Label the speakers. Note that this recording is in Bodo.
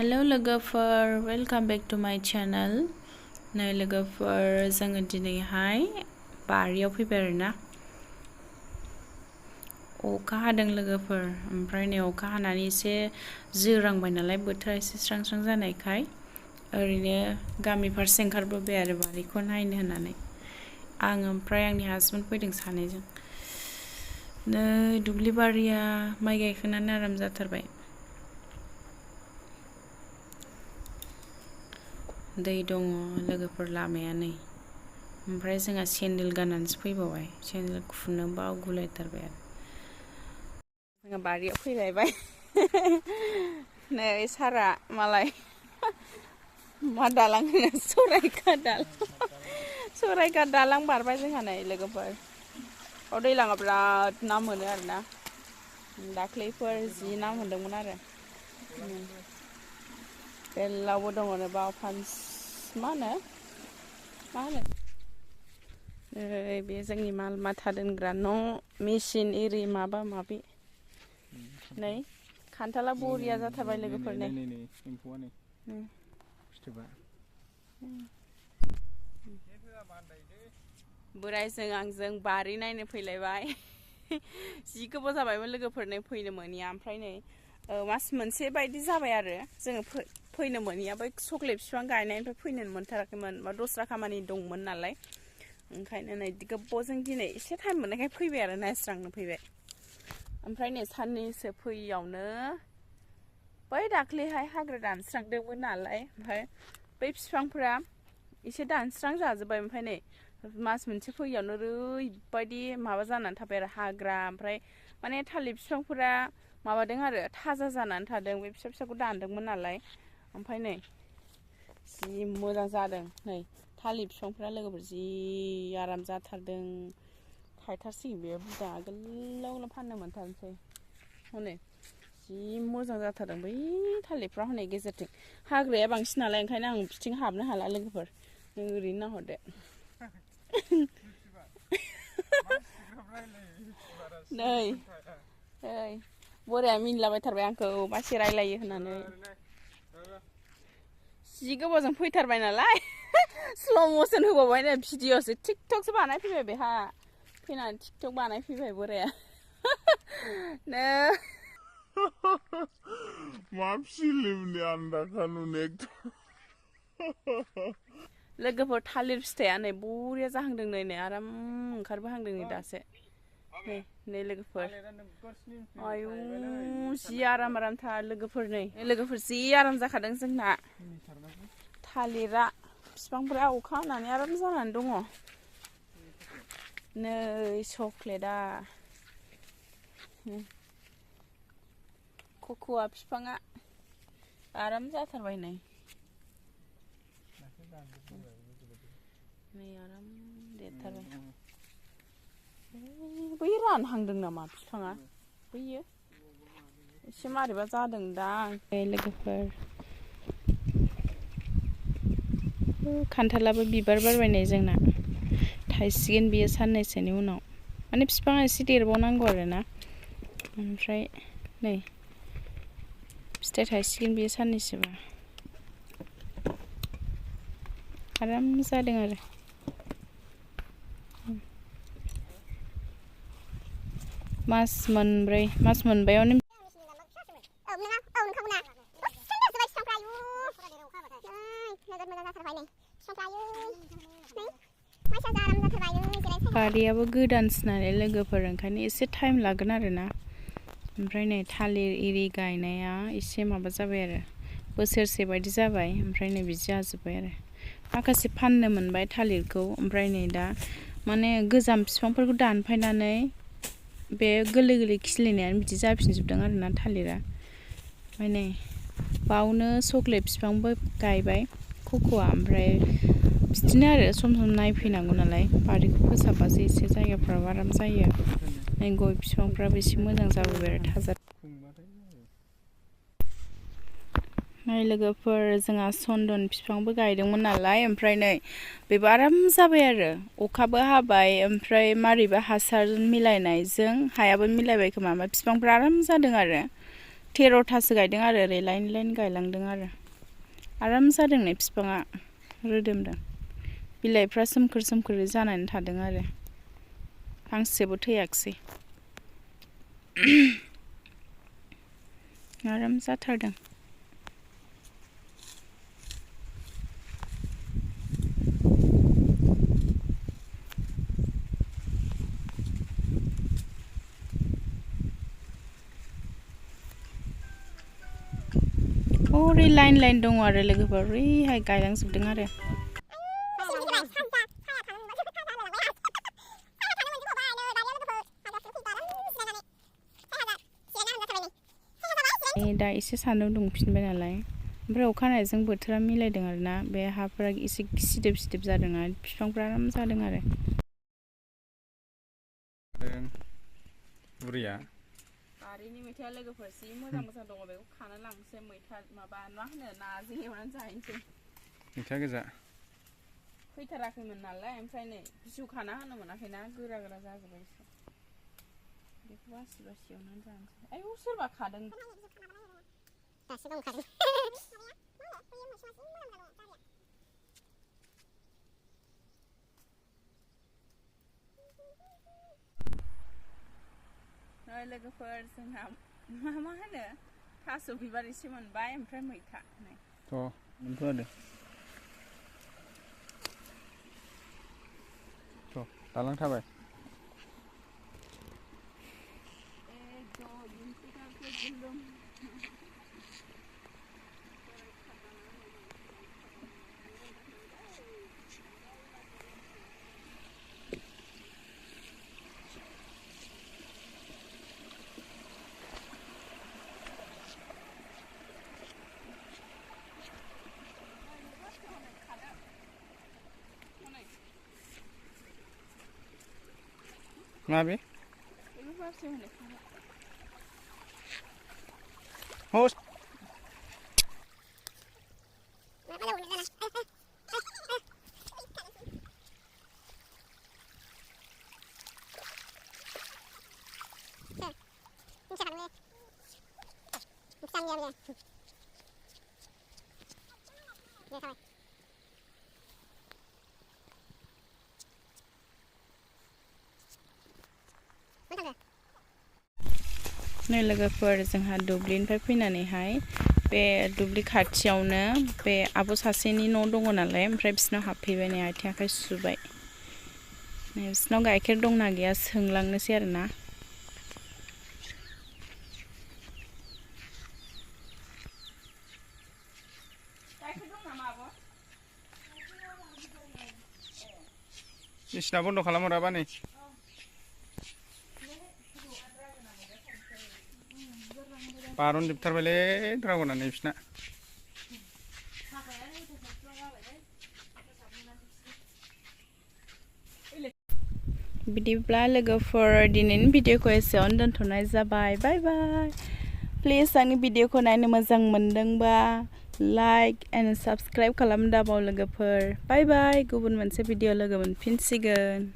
Speaker 1: हेलो लोगोफोर वेलकाम बैक टू माय चैनल नै लोगोफोर जोङो दिनैहाय बारियाव फैबाय आरोना अखा हादों लोगोफोर ओमफ्राय नै अखा हानानै एसे जोरांबाय नालाय बोथोरा एसे स्रां स्रां जानायखाय ओरैनो गामि फारसे ओंखारबोबाय आरो बारिखौ नायनो होननानै आं ओमफ्राय आंनि हासबेन्ड फैदों सानैजों नै दुब्लि बारिया माइ गायखांनानै आराम जाथारबाय दै दङ लोगोफोर लामाया नै ओमफ्राय जोंहा सेन्देल गाननानैसो फैबावबाय सेन्देल खुनो बावगुलायथारबाय आरो जोङो बारियाव फैलायबाय नै सारा मालाय मा दालां होनो सरायघाट दालां बारबाय जोंहा नै लोगोफोर दैलाङाव बिराद ना मोनो आरोना दाख्लैफोर जि ना मोनदोंमोन आरो बेलावबो दङ बाव फान्स मा होनो बे जोंनि माल माथा दोनग्रा न' मेचिन एरि माबा माबि नै खान्थाला बरिया जाथारबाय लोगोफोर नै बोराइजों आंजों बारि नायनो फैलायबाय जि गोबाव जाबायमोन लोगोफोरनो फैनो मोनिया ओमफ्राय नै मास मोनसे बायदि जाबाय आरो जोङो फैनो मोनिया बै चक्लेट बिफां गायनायनिफ्राय फैनो मोनथाराखैमोन बा दस्रा खामानि दंमोन नालाय ओंखायनो नै गोबावजों दिनै एसे टाइम मोननायखाय फैबाय आरो नायस्रांनो फैबाय ओमफ्राय नै साननैसो फैयावनो बै दाख्लैहाय हाग्रा दानस्रांदोंमोन नालाय ओमफ्राय बै बिफांफोरा एसे दानस्रां जाजोब्बाय ओमफ्राय नै मास मोनसे फैयावनो ओरैबायदि माबा जानानै थाबाय आरो हाग्रा ओमफ्राय माने थालिर बिफांफोरा माबादों आरो थाजा जानानै थादों बे फिसा फिसाखौ दानदोंमोन नालाय ओमफ्राय नै जि मोजां जादों नै थालिर बिफांफ्रा लोगोफोर जि आराम जाथारदों थायथारसिगोन बेयो बुरजा गोलाव फाननो मोनथारनोसै हनै जि मोजां जाथारदों बै थालिरफ्रा हनै गेजेरथिं हाग्राया बांसिन नालाय ओंखायनो आं बिथिं हाबनो हाला लोगोफोर ओरैनो नाहरदो नै बोराया मिनिलाबायथारबाय आंखौ मासे रायलायो होननानै जि गोबावजों फैथारबाय नालाय स्ल' मसन होबावबाय नै भिडिअ'सो टिकटकसो बानायफैबाय बेहा फैनानै टिकटक बानायफैबाय बोराया नो मा फिल्मनि आन्दाखा नुनो लोगोफोर थालिर फिथाइया नै बरिया जाहांदों नै आराम ओंखारबोहांदों नै दासो नै लोगोफोर आयु जि आरामथार लोगोफोर नै लोगोफोर जि आराम जाखादों जोंना थालिरा बिफांफोरा अखा हानानै आराम जानानै दङ नै चक्लेटआ कक'आ बिफाङा आराम जाथारबाय नै आराम देरथारबाय बै रानहांदों नामा बिफाङा बैयो एसे मारैबा जादोंदां लोगोफोर खान्थालाबो बिबार बारबाय नै जोंना थायसिगोन बियो साननैसोनि उनाव माने बिफाङा एसे देरबावनांगौ आरोना ओमफ्राय नै फिथाइ थायसिगोन बियो साननैसोबा आराम जादों आरो मास मोनबायावनो बारियाबो गोदानसो नालाय लोगोफोर ओंखायनो एसे टाइम लागोन आरोना ओमफ्राय नै थालिर एरि गायनाया एसे माबा जाबाय आरो बोसोरसे बायदि जाबाय ओमफ्राय नै बिदि जाजोब्बाय आरो माखासे फाननो मोनबाय थालिरखौ ओमफ्राय नै दा माने गोजाम बिफांफोरखौ दानफायनानै बे गोरलै खिलिनायानो बिदि जाफिनजोबदों आरोना थालिरा ओमफ्राय नै बावनो चक्लेट बिफांबो गायबाय कक'आ ओमफ्राय बिदिनो आरो सम नायफैनांगौ नालाय बारिखौ फोसाबबासो एसे जायगाफ्राबो आराम जायो नै गय बिफांफ्राबो एसे मोजां जाबोबाय आरो थाजा नै लोगोफोर जोंहा चन्दन बिफांबो गायदोंमोन नालाय ओमफ्राय नै बेबो आराम जाबाय आरो अखाबो हाबाय ओमफ्राय मारैबा हासार मिलायनायजों हायाबो मिलायबाय खोमा बिफांफ्रा आराम जादों आरो 13थासो गायदों आरो ओरै लाइन लाइन गायलांदों आरो आराम जादों नै बिफाङा रोदोमदों बिलाइफ्रा सोमखोर सोमखोर जानानै थादों आरो फांसेबो थैयाखिसै आराम जाथारदों ओरै लाइन लाइन दङ आरो लोगोफोर ओरैहाय गायलांजोबदों आरो दा एसे सान्दुं दुंफिनबाय नालाय ओमफ्राय अखानायजों बोथोरा मिलायदों आरोना बे हाफोरा एसे सिदोब सिदोब जादों आरो बिफांफ्रा आराम जादों आरो
Speaker 2: बुरिया
Speaker 1: बारिनि मैथाया लोगोफोर जि मोजां मोजां दङ बेखौ खाना लांसै मैथा माबा मा होनो नाजों एवनानै जाहैनोसै
Speaker 2: मैथा गोजा
Speaker 1: फैथाराखैमोन नालाय ओमफ्राय नै बिजौ खाना होनो मोनाखैना गोरा गोरा जाजोब्बाय एसे बेखौ बासि बासि एवनानै जानोसै आयौ सोरबा खादों दासो दंखादों लोगोफोर जोंहा मा होनो थास' बिबार एसे मोनबाय ओमफ्राय मैथा नै
Speaker 2: मोनथ'आरो दालां थाबाय माबे होस
Speaker 1: नै लोगोफोर जोंहा दुब्लिनिफ्राय फैनानैहाय बे दुब्लि खाथियावनो बे आब' सासेनि न' दङ नालाय ओमफ्राय बिसिनाव हाबफैबाय नै आथिं आखाइ सुबाय नै बिसिनाव गाइखेर दंना गैया सोंलांनोसै आरोना
Speaker 2: बिसिना बन्द' खालामहराबा नै बारन जोबथारबायलै ड्रागना नै बिसिना
Speaker 1: बिदिब्ला लोगोफोर दिनैनि भिडिअखौ एसेयावनो दोनथ'नाय जाबाय बाय बाय प्लिज आंनि भिडिअखौ नायनो मोजां मोनदोंबा लाइक एन्ड साबस्क्राइब खालाम दाबाव लोगोफोर बाय बाय गुबुन मोनसे भिडिअ लोगो मोनफिनसिगोन